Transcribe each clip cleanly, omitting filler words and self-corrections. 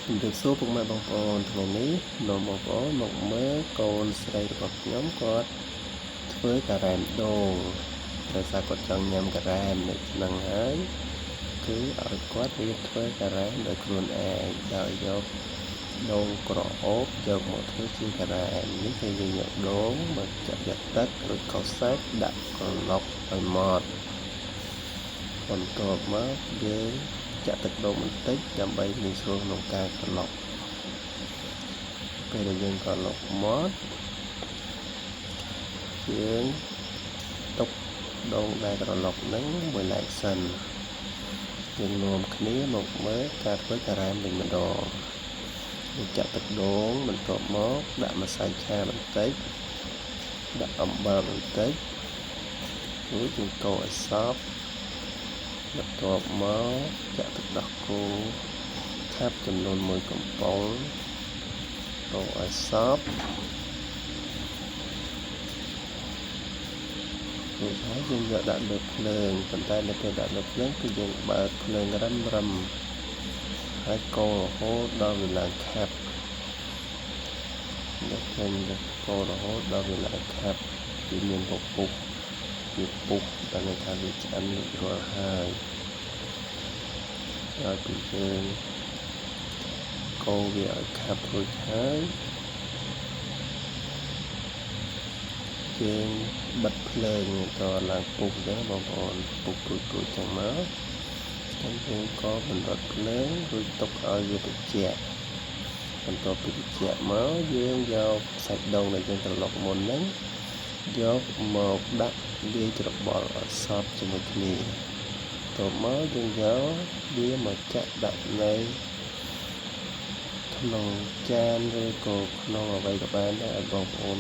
ជំរាបសួរពុកម៉ែបងប្អូនថ្ងៃនេះនាំបងប្អូនមកមើលកូនស្រីរបស់ខ្ញុំគាត់ធ្វើការ៉េមដូងដោយសារគាត់ចង់ញ៉ាំការ៉េមនៅក្នុងហើយគឺឲ្យគាត់រៀនធ្វើការ៉េមដោយខ្លួនឯងដោយយកដូងក្រអូបយកមកធ្វើជាការ៉េមនេះគឺយើងយកដូងមកចាក់យកទឹករួចកោសសាច់ដាក់ក្រឡុកឲ្យម៉ត់បន្ទាប់មកយើងចាក់ទឹកដូងបន្តិចដើម្បីងាយស្រួលក្នុងការក្រឡុកពេលដែលយើងក្រឡុកម៉ត់យើងទុកដូងដែលក្រឡុកហ្នឹងមួយឡែកសិនយើងនាំគ្នាមកមើលការធ្វើការ៉េមវិញម្ដងយើងចាក់ទឹកដូងបន្ទាប់មកដាក់ម្សៅឆាបន្តិចដាក់អំបិលបន្តិចរួចយើងកូរឲ្យសព្វបន្ទាប់មកចាក់ទឹកដោះគោខាប់ចំនួន1កំប៉ុងកូរឲ្យសព្វរួចហើយយើងយកដាក់លើភ្លើងប៉ុន្តែនៅពេលដាក់លើភ្លើងគឺយើងបើកភ្លើងរឹមរឹមហើយកូររហូតដល់វាឡើងខាប់នេះឃើញកូររហូតដល់វាឡើងខាប់វាមានពពុះវាពុះដល់ន័យថាវាឆ្អិនរួចរាល់ហើយហើយពីយើងកូរវាឲ្យខាប់រួចហើយយើងបិទភ្លើងតឡើងពុះអញ្ចឹងបងប្អូនពុះព្រួយព្រួយចឹងមកហើយយើងក៏បណ្ដុតភ្លើងរួចទុកឲ្យវាត្រជាក់បន្ទាប់ពីត្រជាក់មកយើងយកសាច់ដូងដែលយើងត្រឡុកមុនហ្នឹងយកមកដាក់លាយច្របល់ឲ្យសព្វជាមួយគ្នាតមកយើងយកវាមកចាក់ដាក់នៅក្នុងចានឬក៏ក្នុងអ្វីក៏បានដែរឲ្យបងប្អូន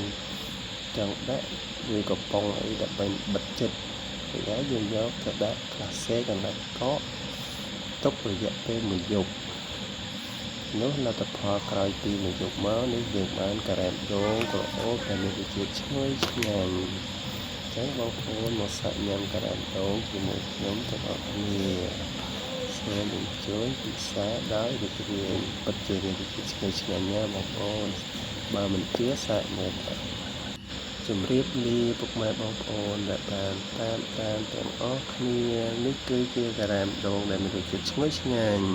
ចង់ដាក់ឬកំប៉ុងអីដើម្បីបិទចិត្តហើយយើងយកទៅដាក់ក្លាសេកន្លែងកកទុករយៈពេលមួយយប់នោះលទ្ធផលក្រោយពីមួយយប់មកនេះយើងបានការ៉េមដូងក្រអូបដែលមានរសជាតិឈ្ងុយឆ្ងាញ់អញ្ចឹងបងប្អូនមកសាកញ៉ាំការ៉េមដូងជាមួយខ្ញុំទាំងអស់គ្នាសូមអញ្ជើញពិសាដោយរីករាយពិតជាមានរសជាតិឈ្ងុយឆ្ងាញ់ណាស់បងប្អូនបើមិនជឿសាកមើលបាទជំរាបលាពុកម៉ែបងប្អូនដែលបានតាមតាមទាំងអស់គ្នានេះគឺជាការ៉េមដូងដែលមានរសជាតិឈ្ងុយឆ្ងាញ់។